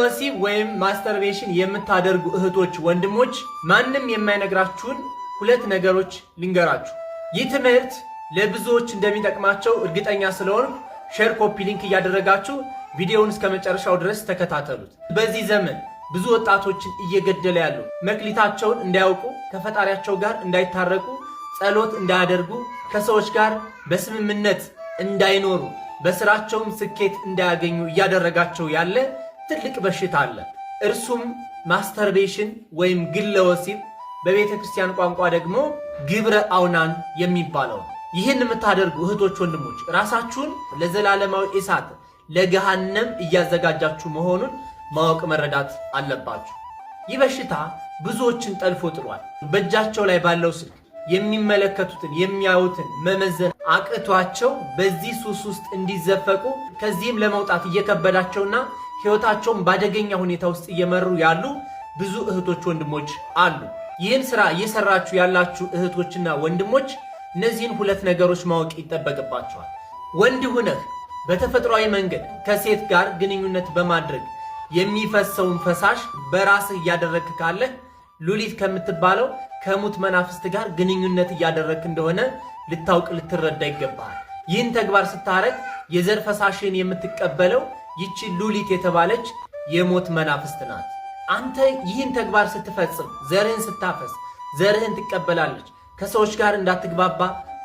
ወሲብ ወይም masturbation የምታደርጉ እህቶች፣ ወንድሞች፣ ማንም የማይነግራችሁን ሁለት ነገሮች ልንገራችሁ። ይህ ትምህርት ለብዙዎች እንደሚጠቅማቸው እርግጠኛ ስለሆንኩ share፣ copy link እያደረጋችሁ ቪዲዮውን እስከ መጨረሻው ድረስ ተከታተሉት። በዚህ ዘመን ብዙ ወጣቶችን እየገደለ ያለው፣ መክሊታቸውን እንዳያውቁ፣ ከፈጣሪያቸው ጋር እንዳይታረቁ፣ ጸሎት እንዳያደርጉ፣ ከሰዎች ጋር በስምምነት እንዳይኖሩ፣ በስራቸውም ስኬት እንዳያገኙ እያደረጋቸው ያለ ትልቅ በሽታ አለ። እርሱም masturbation ወይም ግለ ወሲብ፣ በቤተ ክርስቲያን ቋንቋ ደግሞ ግብረ አውናን የሚባለው ነው። ይህን የምታደርጉ እህቶች፣ ወንድሞች፣ ራሳችሁን ለዘላለማዊ እሳት፣ ለገሃነም እያዘጋጃችሁ መሆኑን ማወቅ መረዳት አለባችሁ። ይህ በሽታ ብዙዎችን ጠልፎ ጥሏል። በእጃቸው ላይ ባለው ስልክ የሚመለከቱትን፣ የሚያዩትን መመዘን አቅቷቸው በዚህ ሱስ ውስጥ እንዲዘፈቁ፣ ከዚህም ለመውጣት እየከበዳቸውና ሕይወታቸውን በአደገኛ ሁኔታ ውስጥ እየመሩ ያሉ ብዙ እህቶች፣ ወንድሞች አሉ። ይህን ስራ እየሰራችሁ ያላችሁ እህቶችና ወንድሞች፣ እነዚህን ሁለት ነገሮች ማወቅ ይጠበቅባችኋል። ወንድ ሁነህ በተፈጥሯዊ መንገድ ከሴት ጋር ግንኙነት በማድረግ የሚፈሰውን ፈሳሽ በራስህ እያደረግክ ካለህ ሉሊት ከምትባለው ከሙት መናፍስት ጋር ግንኙነት እያደረግክ እንደሆነ ልታውቅ ልትረዳ ይገባሃል። ይህን ተግባር ስታረግ የዘር ፈሳሽን የምትቀበለው ይቺ ሉሊት የተባለች የሞት መናፍስት ናት። አንተ ይህን ተግባር ስትፈጽም፣ ዘርህን ስታፈስ ዘርህን ትቀበላለች። ከሰዎች ጋር እንዳትግባባ፣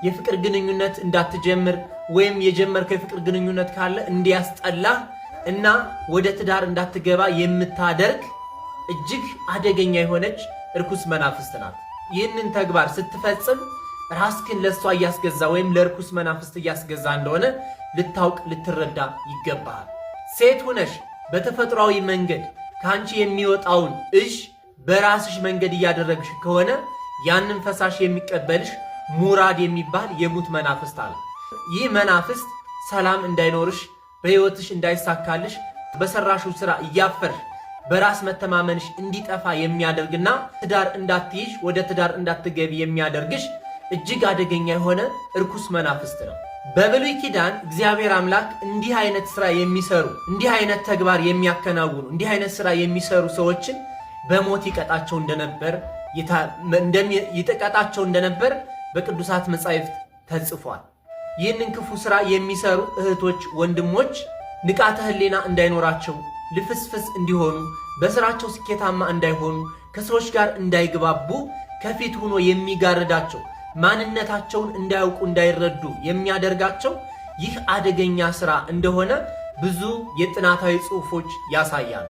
የፍቅር ግንኙነት እንዳትጀምር ወይም የጀመርከው የፍቅር ግንኙነት ካለ እንዲያስጠላህ እና ወደ ትዳር እንዳትገባ የምታደርግ እጅግ አደገኛ የሆነች እርኩስ መናፍስት ናት። ይህንን ተግባር ስትፈጽም ራስክን ለእሷ እያስገዛ ወይም ለእርኩስ መናፍስት እያስገዛ እንደሆነ ልታውቅ ልትረዳ ይገባሃል። ሴት ሁነሽ በተፈጥሯዊ መንገድ ከአንቺ የሚወጣውን እዥ በራስሽ መንገድ እያደረግሽ ከሆነ ያንን ፈሳሽ የሚቀበልሽ ሙራድ የሚባል የሙት መናፍስት አለ። ይህ መናፍስት ሰላም እንዳይኖርሽ፣ በሕይወትሽ እንዳይሳካልሽ፣ በሰራሽው ስራ እያፈርሽ በራስ መተማመንሽ እንዲጠፋ የሚያደርግና ትዳር እንዳትይዥ፣ ወደ ትዳር እንዳትገቢ የሚያደርግሽ እጅግ አደገኛ የሆነ እርኩስ መናፍስት ነው። በብሉይ ኪዳን እግዚአብሔር አምላክ እንዲህ አይነት ስራ የሚሰሩ፣ እንዲህ አይነት ተግባር የሚያከናውኑ፣ እንዲህ አይነት ስራ የሚሰሩ ሰዎችን በሞት ይቀጣቸው እንደነበር በቅዱሳት መጻሕፍት ተጽፏል። ይህንን ክፉ ስራ የሚሰሩ እህቶች፣ ወንድሞች ንቃተ ሕሊና እንዳይኖራቸው፣ ልፍስፍስ እንዲሆኑ፣ በስራቸው ስኬታማ እንዳይሆኑ፣ ከሰዎች ጋር እንዳይግባቡ ከፊት ሆኖ የሚጋርዳቸው፣ ማንነታቸውን እንዳያውቁ እንዳይረዱ የሚያደርጋቸው ይህ አደገኛ ስራ እንደሆነ ብዙ የጥናታዊ ጽሑፎች ያሳያሉ።